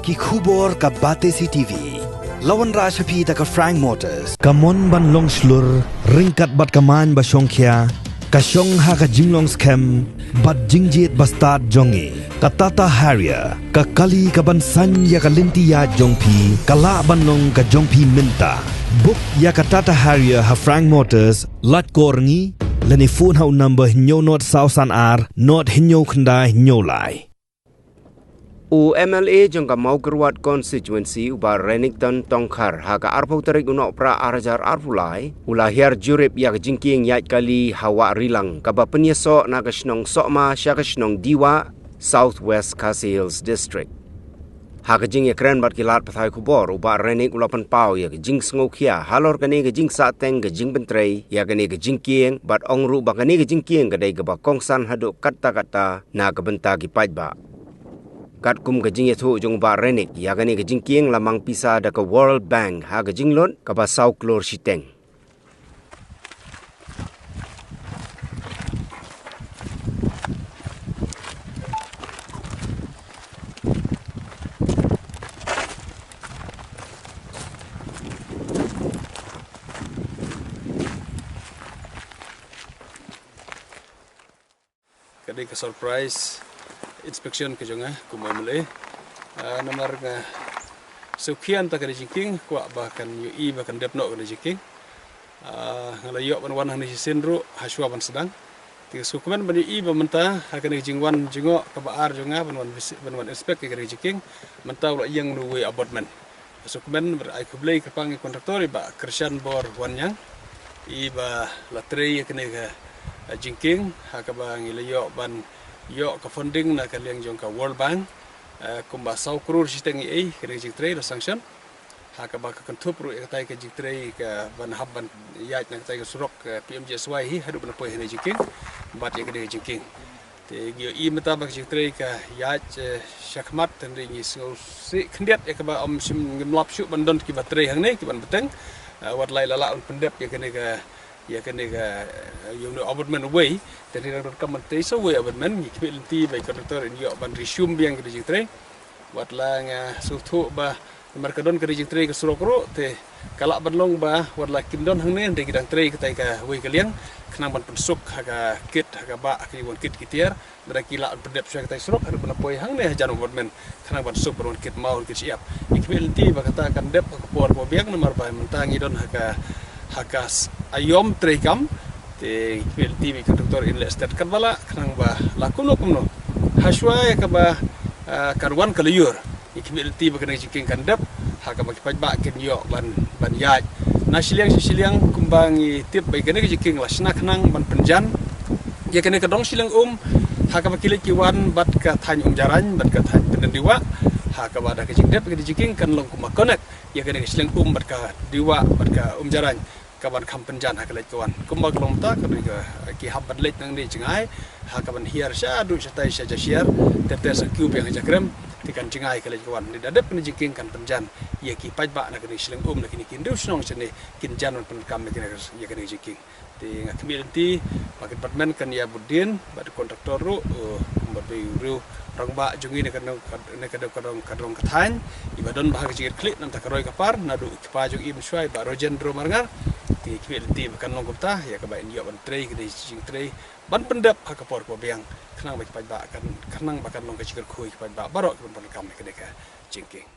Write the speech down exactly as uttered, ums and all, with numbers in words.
Ki khubor ka Batesi T V. La wanrah sha phi da ka Frank Motors. Ka mon ban long shlur, ryngkat bad ka main ba shongkhia, ka shong ha ka jinglong skhem bad jingjied ba stad jong ngi. Ka Tata Harrier, ka kali ka ban saiñ ïa ka lynti ïaid jong phi, ka lah ban long ka jong phi mynta. Book ïa ka Tata Harrier ha Frank Motors, lait kor ngi, lane phone ha u number hynñiew nod saw san ar, nod hynñiew khyndai hynñiew lai. U M L A jong ka Mawkyrwat Constituency, u Bah Renikton Tongkhar, ha ka arphew tarik u Nohprah ar hajar arphew lai, u la hiar jurip ïa ka jingkieng ïaid kali ha Wah Rilang, kaba pynïasoh na ka shnong Sohma sha ka shnong Diwa, South West Khasi Hills District. Ha ka jingïakren bad ki lad pathai khubor, u Bah Renik u la pynpaw ïa ka jingsngewkhia halor kane ka jingsahteng ka jingpyntrei ïa kane ka jingkieng, bad ong ruh ba kane ka jingkieng ka dei kaba kongsan haduh katta katta na ka bynta ki paidbah. Katkum ka jingïathuh jong u Bah Renik, ïa kane ka jingkieng la mang pisa da ka World Bank ha ka jinglut kaba saw klur shiteng. Ka dei ka surprise inspection ka jong nga kum M L A. Ah, namar nga sngewkhia ïa kane ka jingkieng, kwah ba kan ïohi ba kan dep noh kane ka jingkieng. Ah, nga la ïoh ban wan hangne shisien ruh hashwa ban sdang. Te sngewkmen ban ïohi ba mynta ha kane ka jingwan jngoh kaba ar jong nga ban wan visit, ban wan inspect ïa kane ka jingkieng, mynta u la ïeng uwei u abutment. Sngewkmen bad ai khublei kyrpang ïa u kontraktor, i Bah Krishan Bor Wanniang, iba la trei ïa kane ka, eh, jingkieng, ha kaba ngi la ïoh ban ïoh ka funding na ka liang jong ka World Bank, eh, kumba saw klur shiteng, i ei kane ka jingtrei la sanction. Ha kaba ka kynthup ruh ïa katai ka jingtrei ka ban hap ban ïaid na katai ka surok, eh, P M G S Y hi haduh ban poi ha kane ka jingkieng, bad ïa kane ka jingkieng. Te ngi ïohi mynta ba ka jingtrei ka ïaid, eh, shakhmat, hynrei ngi sngewsih khyndiat ïa kaba ym shym, ngim lap shuh ban don kiba trei hangne, kiban bteng. Eh, wat la i la lah ban pyndep ïa kane ka, ïa kane ka, eh, ïa une u abutment uwei. Te hynrei dang donkam ban trei sa uwei u abutment, ngi khmih lynti ba i kontraktor in ïoh ban resume biang kane ka jingtrei. Wat la nga sngewthuh ba namar ka don ka jingtrei ka surok ruh, te ka lah ban long ba wat la kim don hangne, hynrei ki dang trei katai kawei ka liang, khnang ban pynsuk ha ka kit, ha kaba, ha ka jingwan kit ki tiar, lada ki lah ban pyndep shuwa katai surok, haduh ban poi hangne hajan u abutment, khnang ban suk ban wan kit maw, wan kit shyiap. Ngi khmih lynti ba kata kan dep ha ka por kaba biang, namar ba mynta ngi don ha ka, ha ka s-, aïom treikam, te ngi khmih lynti ba i kontraktor in leh stet katba lah, khnang ba la kumno kumno, hashwa ïa kaba, ah, kan wan ka lyiur. Ngi khmih lynti ba kane ka jingkieng kan dep, ha kaba ki paidbah kin ïoh ban, ban ïaid na shiliang sha shiliang, kumba ngi tip ba kane ka jingkieng la shna khnang ban pynjan ïa kane ka dong shiliang um, ha kaba ki leit ki wan bad ka thaiñ Umjarain bad ka thaiñ Pyndendiwah, ha kaba da ka jingdep kane ka jingkieng kan long kumba connect ïa kane ka shiliang um bad ka Diwah bad ka Umjarain, kaban kham pynjan ha ka leit ka wan. Kumba ka long mynta, ka dei ka, ki hap ban leit nangne jngai, ha kaban hiar shaduh shatai sha Jashiar, ter ter sa kiew biang ha Jakrem, te kan jngai ka leit ka wan. Te da dep kane ka jingkieng kan pynjan ïa ki paidbah na kane ka shiliang um, na kine ki hynriew shnong shane kin jan ban pyndonkam ïa kane, ïa kane ka jingkieng. Te nga khmih lynti ba ka department kan ïa bud dien bad u kontraktor ruh, eh, bad u rangbah jong ngi na ka dong, na ka dong, ka dong, ka dong ka thaiñ, iba don bha ka jingkitkhlieh namar ka roi ka par, naduh kpa jong i mynshuwa i Bah Rojendro Marngar. Te khmih lynti ba kan long kumta, ïa kaba in ïoh ban trei, ka dei jingtrei ban pyndep ha ka por kaba biang, khnang ba ki paidbah kan, khnang ba kan long ka jingkyrkhu ïa ki paidbah baroh kiban pyndonkam ïa kane ka jingkieng.